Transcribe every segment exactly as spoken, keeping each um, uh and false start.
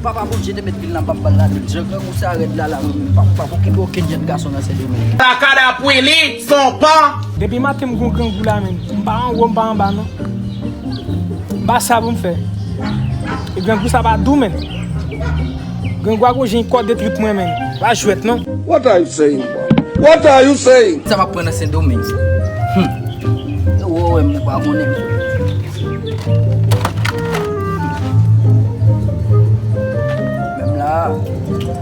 Papa Bondye te met vil la, m p ap ba l ladan. Jan grangou sa rèd la, la, mwen menm, pa, pa okipe okenn jèn gason nan Sendomeng. Lakada pwili, son pan. Depi maten m gon grangou la, menm. M pa anwo, m pa anba, non. M pa sa pou m fè. E grangou sa pa dou, menm. Grangou a gon jan kòde trip mwen, menm. Pa jwèt, non. What are you saying, boy? What are you saying? Sa m ap pran nan Sendomeng. Hmm. Yo, wè, wè, m pa konnen. Menm la,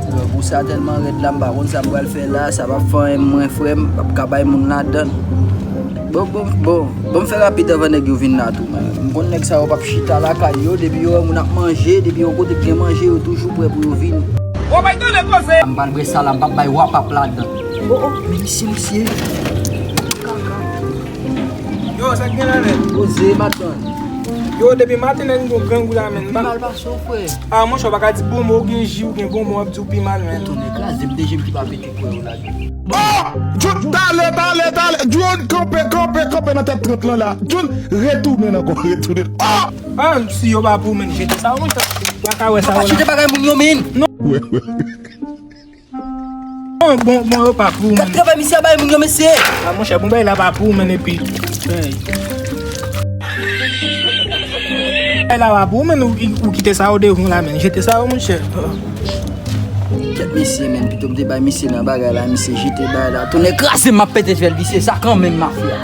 grangou sa tèlman rèd la, m pa konn sa m pral fè la, sa p ap fè anyen mwen, frè m, p ap ka bay moun ladan. Bon, bon, bon, bon, m fè rapid anvan nèg yo vin la tou, man. M konn nèg sa yo p ap chita lakay yo, depi yo wè moun ap manje, depi yon kote k gen manje, yo toujou prè pou yo vini. Bon, bay tande koze! M pral bwè sa la, m p ap bay wapap ladan. Oh, oh, men misye, misye. Kaka. Yo, sa k gen la, nèg? Poze, matant. Yo, depi maten, nèg, m gon grangou la, menm. Pi mal pase w, frè. Ah, monchè, w pa ka di bonbon, ou gen ji, ou gen bonbon, w ap di w pi mal, menm. Tonnè kraze m, de je m ki pa pete kwè yo la. Oh! John, talè, talè, talè. John, kanpe, kanpe, kanpe nan tèt trant lan la. John, retounen ankò, retounen. Oh! Ah, si yo pa pou, menm, jete sa, monchè. W pa ka wè sa, papa, yo la. Jete bagay moun yo, menm. Non. Wè, wè. Bon, bon, bon, yo pa pou, menm. Gad travay misye a bay moun yo, mesye. Ah, monchè, bon, bagay la pa pou, menm, epi. Hey. Bagay la pa pou, menm, ou, ou kite sa yo devan la, menm. Jete sa yo, monchè. Kèt mesye, menm, pito m te bay misye nan bagay la, misye jete bagay la. Tonnè kraze m, m ap pete djèl visye sa kanmenm, mafya.